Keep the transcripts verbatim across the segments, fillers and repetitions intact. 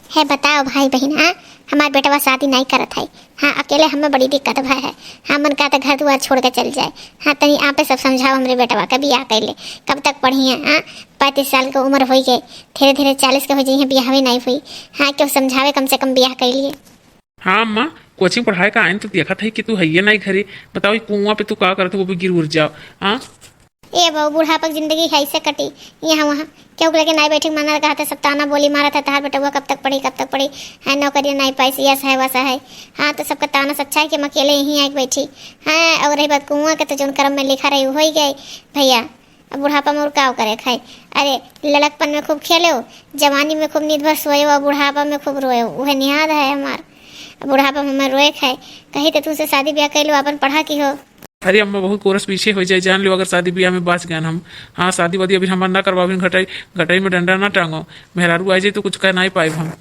है बताओ भाई बहिन, हाँ, हमार बेटवा शादी नाई करत है। हाँ, अकेले हमें बड़ी दिक्कत भय है। हाँ, मन कहत है घर दुआर छोड़ के चल जाए। हाँ, तनी आपे सब समझाओ हमरे बेटवा के बियाह कैले, कब तक पढ़िए? हाँ, पैंतीस साल के उम्र होइ गए, धीरे धीरे चालीस के हो जाइए, बियाह भी नाई हुई। हाँ, क्यों समझावे, कम से कम बियाह कैलिए। हाँ अम्मा, कोचिंग पढ़ाए का आइन तो देखत है कि तू हइये नाई घरे। बताओ, ई कुआं पे तू का करत है, वो भी गिर उर जाओ। हाँ, ए बहू, बुढ़ापा के जिंदगी है ऐसे कटी, यहाँ वहाँ केहू के लगे नाई बैठे के माना, कहते सब ताना बोली मारत है, तहार बेटवा कब तक पढ़ी, कब तक पढ़ी, है नौकरी नाई पाई, यस है, वस है। हाँ, तो सबका ताना सच्चा है कि हम अकेले यहीं आके बैठी। हाँ, और रही बात कुआं के, तो जौन करम में लिखा रही, हो ही गए भैया। अब बुढ़ापा में और का करे खाए? अरे, लड़कपन में खूब खेले हो, जवानी में खूब नींद भर सोए हो, बुढ़ापा में खूब रोए हो, वह निहाद है हमार। अब बुढ़ापा में हमें रोए खाए, कही तो तुमसे शादी ब्याह कर लो, अपन पढ़ा की हो। अरे अम्मा, बहुत कोरस पीछे हो जाए, जान लो, अगर शादी ब्याह में बाच गए हम। हाँ, शादी वादी अभी हमार ना करवाओ, अभी घटाई, घटाई में डंडा ना टांगो, मेहरारू आ जाए तो कुछ कह नाई पाए हम।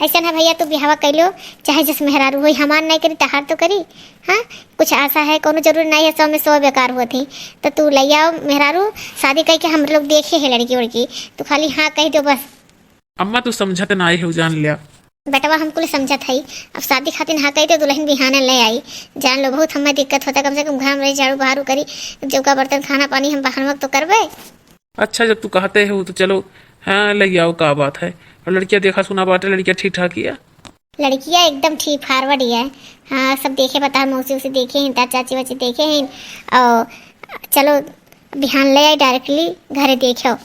ऐसा ना भैया, तू बिहावा कैलो, चाहे जस मेहरारू होई, हमार नाई करी, तहार तो करी। हाँ, कुछ आशा है, कोनो जरूरी नाई है, सौ में सौ बेकार होत ही। तो तू ले आओ मेहरारू, शादी कई के हम लोग देखे है लड़की उड़की, तू खाली हाँ कह दो बस। अम्मा, तू समझत नाई हो, जान लिया। बेटवा, हम कुल समझत हई, अब शादी खातिर हाँ कह दो, दुल्हन बिहाने ले आई। जान लो, बहुत हमें दिक्कत होता, कम से कम घर में रही, झाड़ू बहारू करी, चौका बर्तन, खाना पानी हम बाहर में तो करबे। अच्छा, जब तू कहते हो तो चलो, हाँ, ले आओ, का बात है। और लड़किया देखा सुना बाटे, लड़किया ठीक ठाक ही है? लड़किया एकदम ठीक forward ही है। हाँ, सब देखे बता, मौसी उसी देखे हैं, ता चाची वाची देखे हैं। और चलो, बिहान ले आई directly घरे देखो।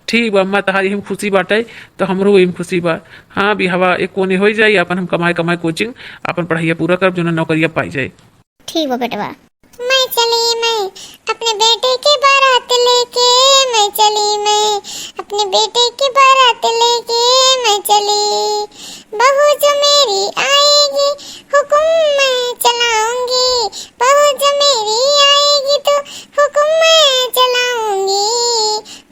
ठीक बा अम्मा, तहार यही में खुशी बाटे तो हमरो वही में खुशी बा। हाँ, बिहावा एक कोने हो जाई, अपन हम कमाए कमाए कोचिंग, अपन पढ़ाइया पूरा करब, जो नौकरिया पाई जाए। ठीक बा बेटवा। मैं चली मैं अपने बेटे की बारात लेके, मैं चली मैं अपने बेटे की बारात लेके, मैं चली। बहू जो मेरी आएगी हुक्म मैं चलाऊंगी, बहू जो मेरी आएगी तो हुक्म मैं चलाऊंगी।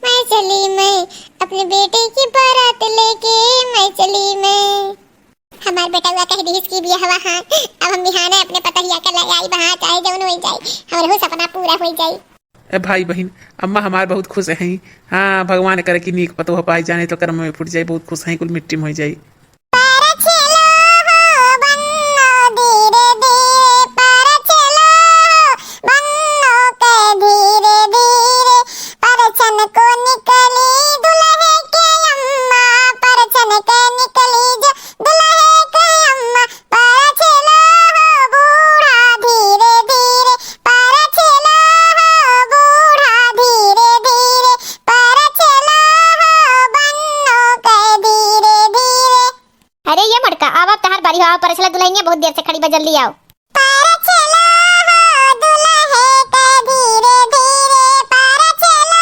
मैं चली मैं अपने बेटे की बारात लेके, मैं चली मैं। हमार बेटवा कह दिहिस कि बियाहवा हाँ, अब हम बिहाने अपने पतहिया के ले आई बहाँ, चाहे जौन होइ जाई, हमरहू सपना पूरा होइ जाई। ए भाई बहिन, अम्मा हमार बहुत खुश हैं। हाँ, भगवान करे कि नीक पतोह पाई, जाने तो कर्म में फुट जाई, बहुत खुश हैं, कुल मिट्टी में होइ जाई। परछेलो हो बन्नो धीरे धीरे, परछेलो हो बन्नो के धीरे धीरे, परछन को निकली दुल्हे के अम्मा, परछन के निकली जो दुल्हे के अम्मा, परछेलो हो बूढ़ा धीरे धीरे, परछेलो हो बूढ़ा धीरे धीरे, परछेलो हो बन्नो के धीरे धीरे। अरे ये मटका, आवा तहार बारी हो, आवा परछेला दुल्हनिया बहुत देर से खड़ी बा, जल्दी आओ। परछेलो हो दुल्हे के धीरे धीरे, परछेलो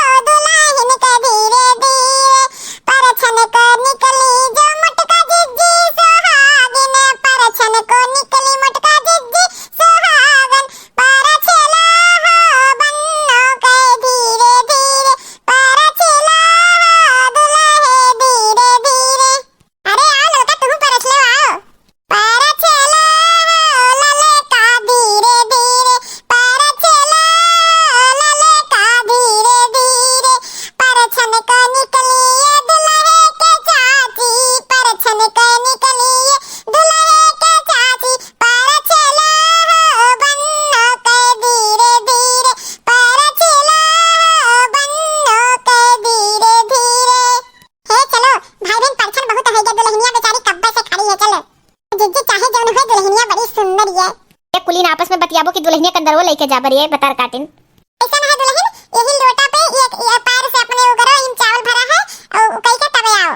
हो दुल्हन के धीरे धीरे, परछन को निकली जो मोटका जिज्जी सुहागिन, परछन को निकली मोटका जिज्जी सुहागन, परछेलो हो बन्नो के धीरे धीरे, परछेलो हो दुल्हे धीरे धीरे। अरे आओ ललका, तुहूँ परछेलो आओ। परछेलो हो ललका धीरे धीरे, परछेलो हो ललका धीरे धीरे, परछन को निकली ये दुल्हे के चाची, परछन को निकली ये दुल्हे के चाची, परछेलो हो बन्नो के धीरे धीरे, परछेलो हो बन्नो के धीरे धीरे। हे चलो, भाई बहन परछन बहुत होइ गए, दुल्हनिया बेचारी कब्बे से खड़ी है, चलो। जिज्जी चाहे जौन हो, दुल्हनिया बड़ी सुंदर ये। ये कुलीन आपस में बतियाबो कि दुल्हनिया कंदरवा लेके जाबर ये बतार काटिन। ऐसा ना है दुल्हन, यही लोटा पे एक, ये पैर से अपने उगरो, इन चावल भरा है, और कई के तबे आओ।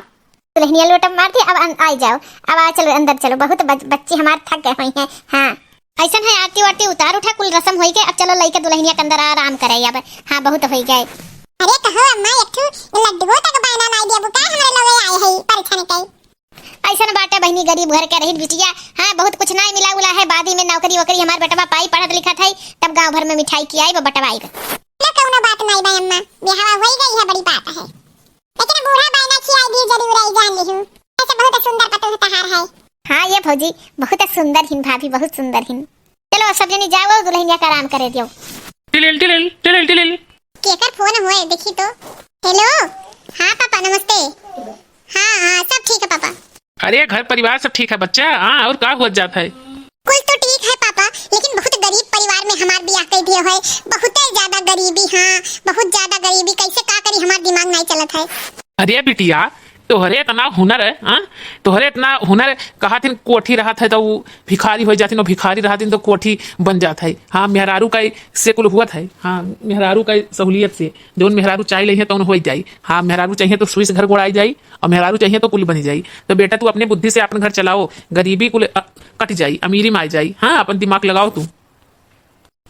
दुल्हनिया लोटा मार दी, अब अन-, आ जाओ, अब आ चलो अंदर चलो, बहुत बच-, बच्ची हमार थक गए हुई हैं। हाँ। ऐसन है, आरती वारती उतार उठा, कुल रसम होई गए, अब चलो लइके दुल्हनिया के अंदर आराम करे अब। हाँ, बहुत होई गए। अरे कहो अम्मा, एक ठो लड्डुओ तक बायना नाई देबू का, हमरे लगे आए है परछन के। ऐसन बाटे बहिनी, गरीब घर के रही बिटिया। हाँ, बहुत कुछ नाई मिला उला है, बादी में नौकरी वोकरी हमार बेटवा पाई, पढ़त लिखत है, तब गाँव भर में मिठाई खियाई, बटवाई। ना कौनो बात नाई बा अम्मा, बिहावा होई गई है, बड़ी बात है। लेकिन बूढ़ा बायना खियाई भी जरूर आई, जान लिहू। ऐसे बहुत सुंदर पतोह तहार है। हाँ ये भौजी, बहुत सुंदर हिन भाभी, बहुत सुंदर हिन। चलो अब सब जनी जाओ, दुल्हनिया का आराम करे दियो। टिलिल, टिलिल, टिलिल, टिलिल। केकर फोन हुए, देखी तो। हेलो। हाँ पापा, नमस्ते। हाँ, हाँ, सब ठीक है पापा। अरे, घर परिवार सब ठीक है बच्चा? हाँ, और का हुआ जात है? कुल तो ठीक है पापा, लेकिन बहुत गरीब परिवार में हमार बियाह कर दियो है। बहुत ज्यादा गरीबी, हाँ, बहुत ज्यादा गरीबी। कैसे का करी, हमार दिमाग नहीं चलत है। अरे बिटिया, तोहरे इतना हुनर है, हाँ? तोहरे इतना हुनर है, कहा थिन कोठी रहत है तो उ भिखारी हो जातिन, और भिखारी रहतिन तो कोठी बन जात है। हाँ, मेहरारू का से कुल हुआ है। हाँ, मेहरारू का सहूलियत से, जौन मेहरारू चाह ले है, तौन हो जाई। हाँ, मेहरारू चाहिए तो स्विस घर गोड़ाई जाई, और मेहरारू चाहिए तो कुल बनी जाई। तो बेटा, तू अपने बुद्धि से अपन घर चलाओ, गरीबी कुल, अ, कट जाई, अमीरी में आ जाई। हाँ, अपन दिमाग लगाओ तू।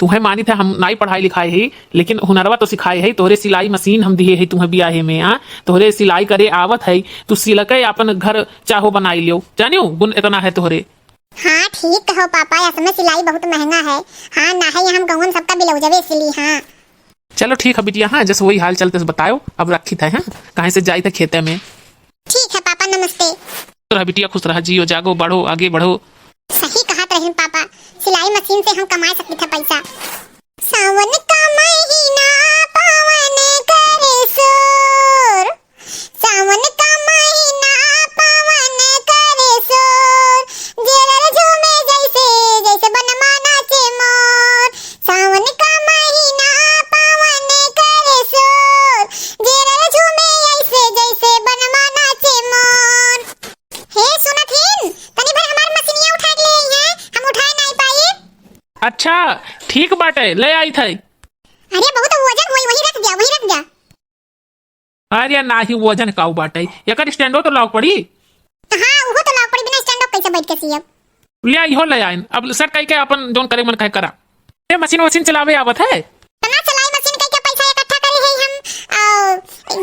तुहे मानित है, हम नाई पढ़ाई लिखाए ही, लेकिन हुनरवा तो सिखाए ही। तोहरे सिलाई मशीन हम दिए ही तुहे बियाहे में, हाँ? तोहरे सिलाई करे आवत है, तू सिलके अपन घर चाहो बनाई लियो। जानियो, गुण इतना है तोहरे। हाँ, ठीक कहो पापा, असमे सिलाई बहुत महंगा है। हाँ, ना है, हम गौवन सबका ब्लाउजवे सिली, हाँ। चलो ठीक है बिटिया, हाँ, जस वही हाल चलते से बतायो, अब रखित है, हाँ, कहीं से जाइत है खेते में। ठीक है पापा, नमस्ते। खुश रहा बिटिया, खुश रहा, जियो जागो, बढ़ो, आगे बढ़ो। सही कहत रहिन पापा, सिलाई मशीन से हम कमाए सकित है पैसा। सावन का महीना पावन करे शोर, सावन का महीना पावन करे शोर, जेरल झूमे जैसे, जैसे बनमा नाचे मोर। सावन का महीना पावन करे शोर, जेरल झूमे ऐसे, जैसे बनमा नाचे मोर। हे सुनत हिन, तनी भर हमार मशीनिया उठा के ले आई है, हम उठाए नाई पाई। अच्छा, ठीक बाटे, ले आई थे। अरे बहुत वजन होई, वही रख दिया, वही रख दिया। अरे नाही, वजन काऊ बाटे, एकर स्टैंडो तो लाग पड़ी। हाँ, उहो तो लाग पड़ी, बिना स्टैंडो कैसे बैठ के सियब? ले आई हो, ले आइन। अब सर कह के अपन जौन करे मन कहे करा। ए, मशीन वशीन चलावे आवत है? तना सिलाई मशीन कह के पैसा इकट्ठा करे है हम, आ,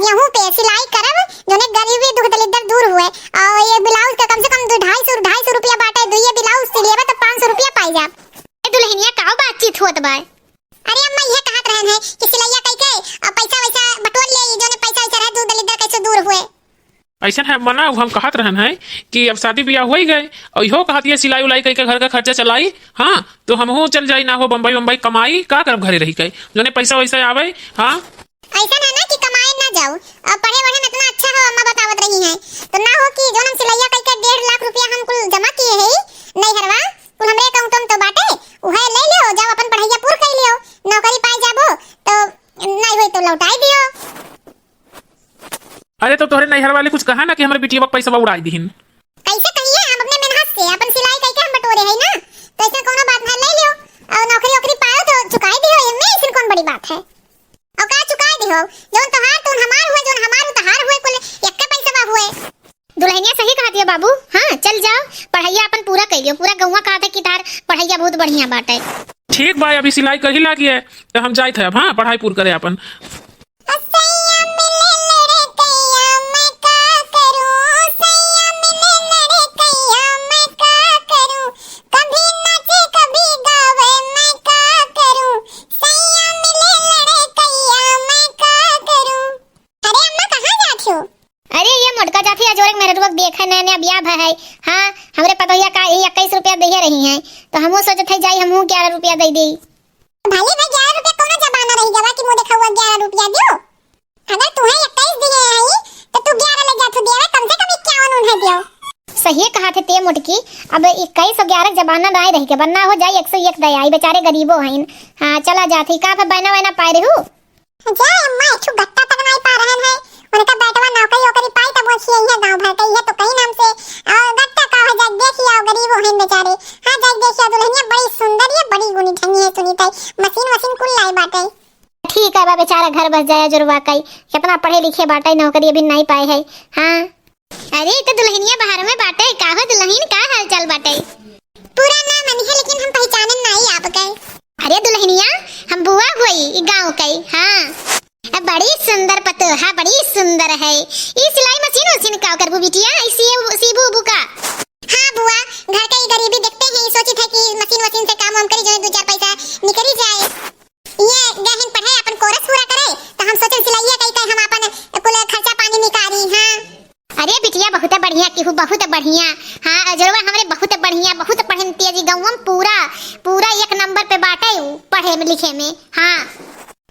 यहूँ पे सिलाई करब, जौने गरीबी दुख दलिद्दर दूर हुए, और ये ब्लाउज का कम से कम दो, ढाई सौ, ढाई सौ रुपया बाटे, दो ये ब्लाउज सिलिएबा तो पाँच सौ रुपया पाई जा। ए दुल्हनिया, काऊ बातचीत होत बा? अरे अम्मा, इहे कहत रहन है कि सिलैया कई के, अ, पैसा वैसा बटोर ले, ई जौने पैसा वैसा रहे, दू दलिद्दर कैसे दूर हुए। ऐसन है मना, हम कहत रहन है कि अब शादी ब्याह होई गए, और इहो कहत ये सिलाई उलाई कई के घर का खर्चा चलाई, हाँ, तो हमहू चल जाई ना हो बम्बई, बम्बई कमाई, का करब घरे रही के, जौने पैसा वैसा आवे, हाँ। ऐसन है ना कि कमाए ना जाओ, अब पढ़े वढ़े में इतना अच्छा हो, अम्मा बतावत रही है, तो ना हो कि जौन हम सिलैया कई के डेढ़ लाख रुपया हम कुल जमा किए है नैहरवा, कुल हमरे अकाउंट में तो बाटे, उहे ले लियो, जाओ अपन पढ़ाइया पूर कर लियो, नौकरी पाई जाबो तो नहीं होई तो लौटाई दियो। अरे तो तोहरे नैहर वाले कुछ कहा ना कि हमरे बिटिया का पैसा उड़ाई दिहिन? कैसे कहिए, हम अपने मेहनत से अपन सिलाई करके हम बटोरे है ना, तो ऐसे कोनो बात ना, ले लियो और नौकरी वोकरी पायो तो चुकाई दियो, इनमें ऐसी कौन बड़ी बात है? और का चुकाई दियो, जौन तोहार तौन हमार हुए, जौन हमार उ तोहार हुए, कुल एक के पैसा हुए। दुल्हनिया सही कहत है बाबू। हाँ, चल जाओ, पढ़ाइया अपन पूरा कर लियो। पूरा गौवा कहत है कि तार पढ़ाइया बहुत बढ़िया बाटे। ठीक बा, अभी सिलाई कही लागी है, तो हम जाइत है अब, हाँ, पढ़ाई पूर करे अपन। सैया मिले लड़कैया, मैं का करूँ? सैया मिले लड़कैया, मैं का करूँ? कभी नाचे, कभी गावे, मैं का करूँ? सैया मिले लड़कैया, मैं का करूँ? अरे अम्मा, कहाँ जात हो? अरे, ये मोटका जात ही अजोरे के मेहररुआ के देखे, नया नया बियाह भय है। हाँ, हमरे पतोहिया का यही इक्कीस रुपया दे रही हैं, तो हमहू सोचत है जाई, हमहू ग्यारह रुपया दे दी। भले भाई, ग्यारह रुपया कौनो जमाना रही गवा कि मुँह देखा हुआ ग्यारह रुपया दियो। अगर तुम्हें इक्कीस दिए हैं, तो तू ग्यारह ले जात हो दिया, कम से कम इक्यावन उन्हें दियो। सही कहा थे ते मोटकी, अब इक्कीस और ग्यारह जमाना ना रही के, वरना हो जाई एक सौ एक दया, ई बेचारे गरीबो हैं। हाँ, चला जात ही, का पे बहना वहना पाए रहू? जय अम्मा, एक ठो गत्ता तक नाई पा रहन है। उनका बेटवा नौकरी ओकरी पाई तब वो खियइहे गाँव भर के, इहे तो कही नाम से। और गत्ता का हो जाए, देखी आओ, गरीब हो हैं बेचारे। हाँ, जाए देखी आओ, दुल्हनिया बड़ी सुंदर है, बड़ी गुणी ठंगी है, सुनी ताई। मशीन वशीन कुल लाई बाटे। ठीक है बा, बेचारा घर बस जाया जुड़वा कई, कितना पढ़े लिखे बाटे, नौकरी अभी नाई पाए है। हाँ। अरे, ई तो दुल्हनिया बाहर में बाटे। का हो दुल्हन, का हाल चाल बाटे? पूरा ना मनिहे, लेकिन हम पहचानन नाई आपके। अरे दुल्हनिया, हम बुआ होई ई गाँव के। हाँ, अब बड़ी सुंदर पतोहा, बड़ी सुंदर है। ई सिलाई मशीन उशीन का करबू बिटिया? ई सीबू, सीबू उबू का? हाँ बुआ, घर के ई गरीबी देखते हैं, ई सोचित है कि मशीन वशीन से काम वाम करी, जो दो चार पैसा निकली जाए। ये गहिन पढ़े, अपन कोर्स पूरा करे, तो हम सोचन सिलैया कई के हम अपन कुल खर्चा पानी निकारी। हाँ। अरे बिटिया, बहुत बढ़िया किहू, बहुत बढ़िया। हाँ, अजोरवा हमरे बहुत बढ़िया, बहुत पढ़न तेज, गौवा में पूरा, पूरा एक नंबर पे बाटे उ पढ़े में, लिखे में। हाँ।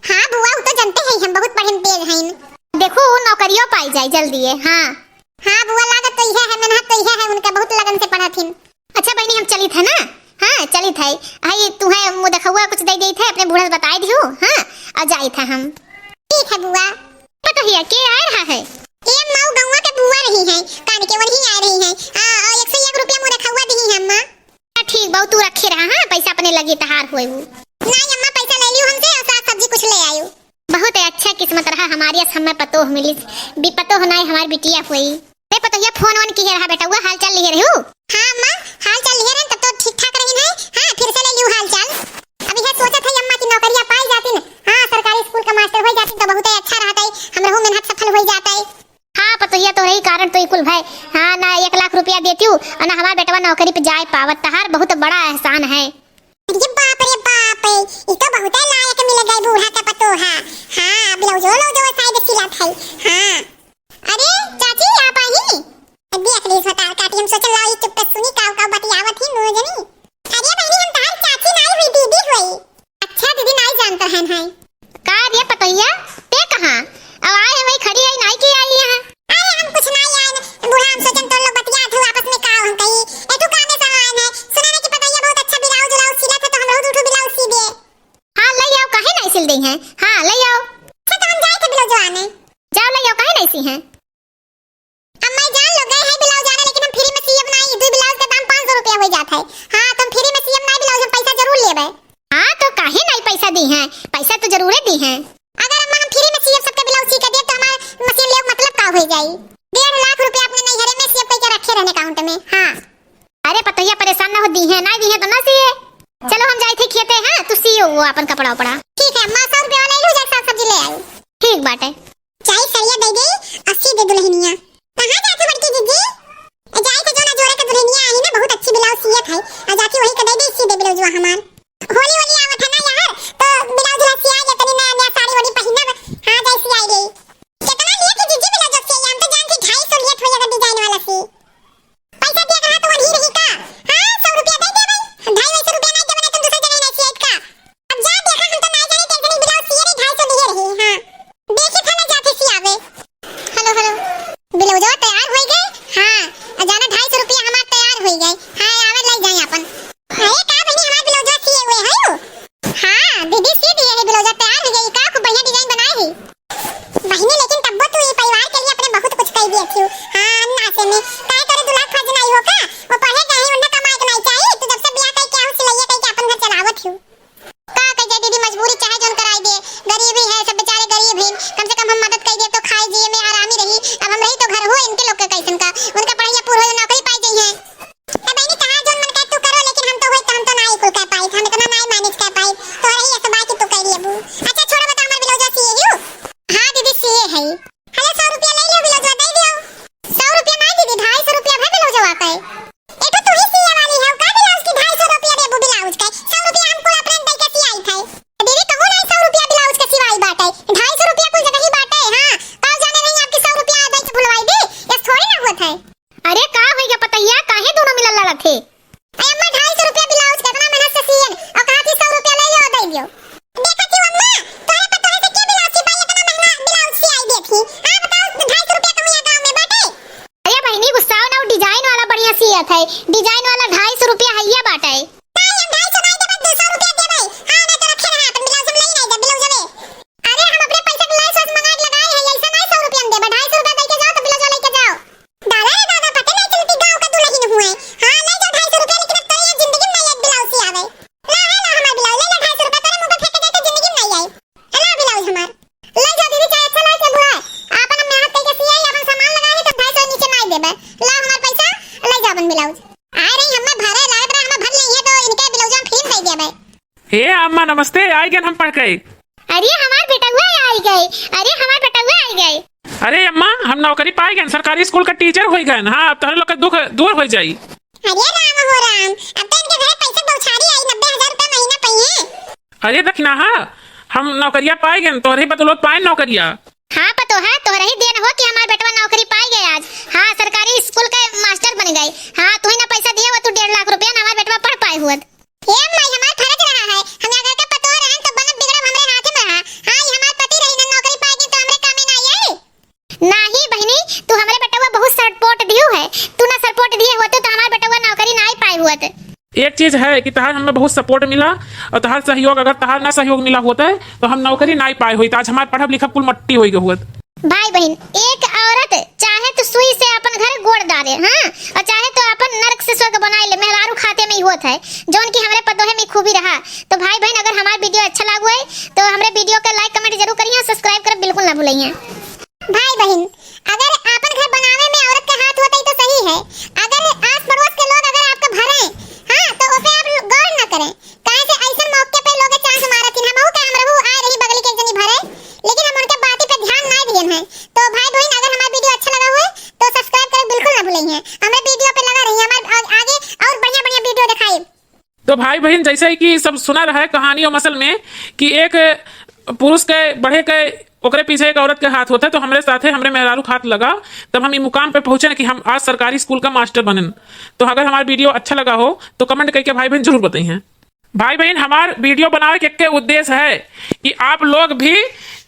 हाँ बुआ, उ तो जानते हैं हम बहुत पढ़न तेज हैं। देखू, उ नौकरियो पाई जाए जल्दी है। हाँ। हाँ बुआ, लागत तो इहे है, मेहनत तो इहे है। अच्छा बहिनी, हम चलित है ना। हाँ, चलित है। हई तुहे मुँह देखउआ कुछ दइ देइत है, अपने बूढ़ा से बताइ दिहु। हाँ, अउर जाइत है हम। ठीक है बुआ। पतोहिया, के आए रहा है? ए अम्मा, उ गउँवा के बुआ रही है, कान के वही आए रही है। आ, आ, एक सौ एक रुपया मुँह देखउआ दिही है अम्मा। हाँ, ठीक बा, तू रखे रहा, हाँ, पैसा अपने लगे तहार होए उ। नाहीं अम्मा, पैसा ले लियो हमसे अउर साग सब्जी कुछ ले आयो। बहुत अच्छा किस्मत रहा हमारी, अस हमें पतोह मिली, बी-, पतोह नाहीं हमार बिटिया होई। रे पतोहिया, फोन वोन किहे रहा बेटउआ, हाल चाल लिहे रहू? हाँ अम्मा, हाल चाल लिहे रहन, तब तो ठीक ठाक रही है। हाँ, फिर से ले लियो हाल चाल। अब यह सोचत है अम्मा कि नौकरिया पाई जाती न, हाँ, सरकारी स्कूल का मास्टर हो जाती तो बहुत ही अच्छा रहता है, हमरहू मेहनत सफल हो जाता है। हाँ पतोहिया, तोहरे ही कारण तो ई कुल भय। हाँ, ना एक लाख रुपया देतिउ अउर ना हमार बेटवा नौकरी पे जाए पावत, तहार बहुत बड़ा एहसान है। अरे बाप रे बाप, ई तो बहुते लायक मिल गई बूढ़ा का पतोहा। हाँ, ब्लाउजो व्लाउजो शायद सिलत है। हाँ। अरे चाची, आप आई? देख ली भतार काटी, हम सोचन लाओ ई चुप सुनी काव काव बतियावत ही नौ जनी। अरे बहिनी, हम तहार चाची नाई हुई, दीदी हुई। अच्छा दीदी, नाई जानत रहन है। का रे पतोहिया, ते कहाँ? अब आए वही खड़ी है, नाई की आई यहाँ? अरे हम कुछ नाई आए, बूढ़ा हम सोचन तो लोग बतियात हो आपस में, का हम कही, ए तू कामे से आए है, सुने ना कि पतोहिया बहुत अच्छा ब्लाउज व्लाउज सिलत है, तो हमरो दू ठो ब्लाउज सी दे। हाँ ले आओ, काहे नाई सिल दे हैं? हाँ ले आओ। अच्छा तो हम जाए थे ब्लाउज आने। जाओ ले आओ, काहे नाई सी हैं? अम्मा जान लो गए है ब्लाउज आने, लेकिन हम फ्री में सीएब नाई, दो ब्लाउज का दाम पाँच सौ रुपया हो जात है। हाँ, तो हम फ्री में सीएब नाई ब्लाउज, हम पैसा जरूर लेबे। हाँ, तो काहे नाई पैसा दी हैं, पैसा तो जरूरे दी हैं। अगर अम्मा हम फ्री में सीएब सबके ब्लाउज सी के देब, तो हमार मशीन लेब मतलब का हो जाई? डेढ़ लाख रुपया अपने नैहरे में सीएब करके रखे रहने अकाउंट में। हाँ। अरे पतोहिया परेशान ना हो, दी हैं, नाई दी हैं तो ना सीए। चलो हम जाए थे खेते हैं, तू सीओ वो अपन कपड़ा उपड़ा। ठीक है अम्मा, सौ रुपया ले लो, जाके साग सब्जी ले आई। ठीक बाटे। चाहे सड़िया दे दे, अस्सी दे दुल्हनिया। कहाँ जात हो बड़की जीजी? ए, जाए थे जो ना जोरे के दुल्हनिया आई ना, बहुत अच्छी ब्लाउज सियत है। आ जाके वही के दे दे, सी दे ब्लाउजवा हमार। होली वोली आवत है ना यार, तो ब्लाउज ला सिया जे तनी नया नया साड़ी वाड़ी पहिनब। हाँ, जाए सियाई ले। कितना लिए थे जीजी ब्लाउज सिया? हम तो जान थी ढाई सौ लिए थे अगर डिजाइन वाला सी। पैसा दिया कहा तो वही रही का? हाँ, सौ रुपया दे दे भाई। ढाई सौ रुपया नहीं देबे ना, तुम दूसरी जगह नहीं सियाई का? अब जा देखा, हम तो ना जाने, एक जनी ब्लाउज सिए रही, ढाई सौ लिए रही। हाँ, देखी था ना जाके सियावे। हेलो, हेलो, ब्लाउजवा तैयार होई गए? हाँ, आ जाना, ढाई सौ रुपया हमार तैयार होई गए। हाँ, आवे ले जाए अपन। अरे का बहिनी, हमार ब्लाउजवा सिए हुए है यू? हाँ दीदी, सी दिए है ब्लाउजवा, तैयार हो गई का? खूब बढ़िया डिजाइन बनाए है। बहिनी, लेकिन तब्बो तू ई परिवार के लिए अपने बहुत कुछ कई दिए थी। हाँ, अन्ना से में काहे तोरे दुल्हा फर्ज नहीं हो का? वो पढ़े गए हैं, उन्हें कमाए के नहीं चाहिए? तू जब से बियाह कई के आहू सिलैया कई के अपन घर चलावत हूँ। का कही जाए दीदी, मजबूरी चाहे जौन कराई दे, गरीबी है, सब बेचारे गरीब हैं, कम से कम हम मदद कई दे तो खाए जिए में आरामी रही। अब हम रही तो घर हो इनके लोग के कैसन का, उनका पढ़ाई पूरा हो, नौकरी पाई गई है। ए बहिनी, तहार जौन मन करे तू करो, लेकिन हम तो होई तो हम तो नाई कुल कह पाई, हम इतना नाई मैनेज कह पाई। तो रही ऐसा बात कि तू कह लिए बू। अच्छा छोड़ो, बता हमार ब्लाउज सिए हियो? हाँ दीदी, सिए है। हेलो, सौ रुपया ले लो, ब्लाउज दे दियो। सौ रुपया ना दीदी, ढाई सौ रुपया भर ब्लाउज का है। ए तो तू ही सिए वाली है, का ब्लाउज की ढाई सौ रुपया देबू ब्लाउज का? सौ रुपया हम कुल अपने दे के सियाई थे। दीदी, कहूँ नहीं सौ रुपया ब्लाउज का सिवाई बाटे, ढाई सौ रुपया कुल जगह ही बाटे। हाँ, का जाने नहीं आपकी सौ रुपया दे के भुलवाई दी, ऐस थोड़ी ना होत है। अरे का होई गया पतैया, काहे दोनों मिलल लड़त हे? अरे अम्मा, ढाई सौ रुपया ब्लाउज, कितना मेहनत से सियन, और कहा थी सौ रुपया ले लो, दे दियो। देखा थी अम्मा, तोहरे पर तोहरे से के ब्लाउज सिपाई, इतना महंगा ब्लाउज सियाई देत ही। हाँ बताओ, ढाई सौ रुपया कम यहाँ गाँव में बाटे? अरे बहिनी गुस्साओ ना, वो डिजाइन वाला बढ़िया सियत है, डिजाइन वाला ढाई सौ रुपया हइया बाटे। नहीं, हम ढाई सौ नहीं देबे, दो सौ रुपया देबे। हाँ, नहीं तो रखे रहा, अपन ब्लाउज हम ले नहीं दे, ब्लाउज हमें। अरे हम अपने पैसा के लेस वेस मंगा के लगाए हैं, ऐसा नहीं सौ रुपया में देबे, ढाई सौ रुपया दे के जाओ तो ब्लाउज लेके जाओ। दादा रे दादा, पता नहीं चलती गाँव का दुल्हन हुए। हाँ, ले जाओ ढाई सौ रुपया, लेकिन अब तो ये जिंदगी में नहीं एक ब्लाउज सियावे। ला, है ला हमार ब्लाउज, ले ला ढाई सौ रुपया, तेरे मुंह पे फेंक के जाए तो जिंदगी में नहीं आई। है ला ब्लाउज हमार। ले जाओ दीदी, चाहे अच्छा लाए, चाहे बुरा है। आपन हम मेहनत करके सियाई, आपन सामान लगाए हैं, तो ढाई सौ नीचे नहीं देबे। ला हमार पैसा, ले जाओ अपन ब्लाउज। आ रही हमें भरे, लागत रहा हमें भर नहीं है, तो इनके ब्लाउज हम फ्री में दे देबे। हे अम्मा नमस्ते, आई गन हम पढ़ के। अरे हमार बेटउआ आई गए, अरे हमार बेटउआ आई गए। अरे अम्मा, हम नौकरी पाई गए, सरकारी स्कूल का टीचर होई गए। हाँ, अब तोहरे लोग के दुख दूर हो जाई। अरे राम हो राम, अब तो इनके घरे पैसे बौछारी आई, नब्बे हजार रुपया महीना पाइए। अरे दखिनहा, हम नौकरिया पाई गए, तोहरे बदौलत पाए नौकरिया। हाँ पतोहा, तोहरे ही देन हो कि हमार बेटवा नौकरी पाई गए आज। हाँ, सरकारी स्कूल के मास्टर बन गए। हाँ, तू ही ना पैसा दिए हुआ, तू डेढ़ लाख रुपया ना हमार बेटवा पढ़ पाए हुआ। ए माई, हमार फर्ज रहा है, हम यहाँ घर के पतोह रहन तो बनब बिगड़ब हमरे हाथे में रहा। हाँ, ये हमार पति रही ना, नौकरी पाए गई तो हमरे कामे ना आई। नाही बहिनी, तू हमरे बेटवा बहुत सपोर्ट दियो है, तू ना सपोर्ट दिए होते तो हमार बेटवा नौकरी एक चीज है कि तहार हमें बहुत support मिला, और तहार सहयोग, अगर तहार ना सहयोग मिला होत है तो हम नौकरी नाई पाए होइत, आज हमार पढ़ब लिखब कुल मट्टी होइ गए होत। भाई बहिन, एक औरत चाहे तो सुई से अपन घर गोड़ डारे, हाँ, और चाहे तो अपन नरक से स्वर्ग बनाए ले, मेहरारू खाते में ही होत है, जौन कि हमरे पतोहे में खूबी रहा। तो भाई बहिन, अगर हमार video अच्छा लागो है तो हमरे video के like comment जरूर करिए और subscribe करब बिल्कुल ना भूलिए। भाई बहिन, अगर आपन घर बनावे में औरत के हाथ होतई तो सही है, अगर आस पड़ोस के लोग अगर आपका भरे, हाँ, तो ओपे आप गौर न करें, काहे से ऐसन मौके पे लोग chance मारत हिन। हमहू के हमरहू आए रही बगली के एक जनी भरे, लेकिन हम उनके बाती पे ध्यान ना दियन है। तो भाई बहिन, अगर हमार video अच्छा लगा हुए तो subscribe करे बिल्कुल ना भूलें हैं, हमरे video पे लगा रही, हमार आ-, आगे और बढ़िया बढ़िया video दिखाई। तो भाई बहिन, जैसे ही कि सब सुना रहा है कहानी और मसल में कि एक पुरुष के बढ़े के ओकरे पीछे एक औरत के हाथ होता है, तो हमरे साथे हमरे मेहरारू के हाथ लगा, तब हम ई मुकाम पे पहुँचे कि हम आज सरकारी स्कूल का मास्टर बनन। तो अगर हमारा video अच्छा लगा हो तो comment करके भाई बहन जरूर बताइए। भाई बहन, हमार video बनावे के, के उद्देश्य है कि आप लोग भी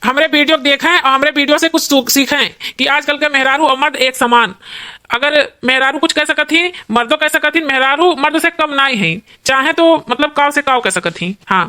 हमरे video देखें और हमरे video से कुछ सू-, सीखें कि आजकल के मेहरारू और मर्द एक समान। अगर मेहरारू कुछ कह सकत ही, मर्दों कह सकत ही, मेहरारू मर्द से कम नाई है, चाहे तो मतलब काव से काव कह सकत ही। हाँ,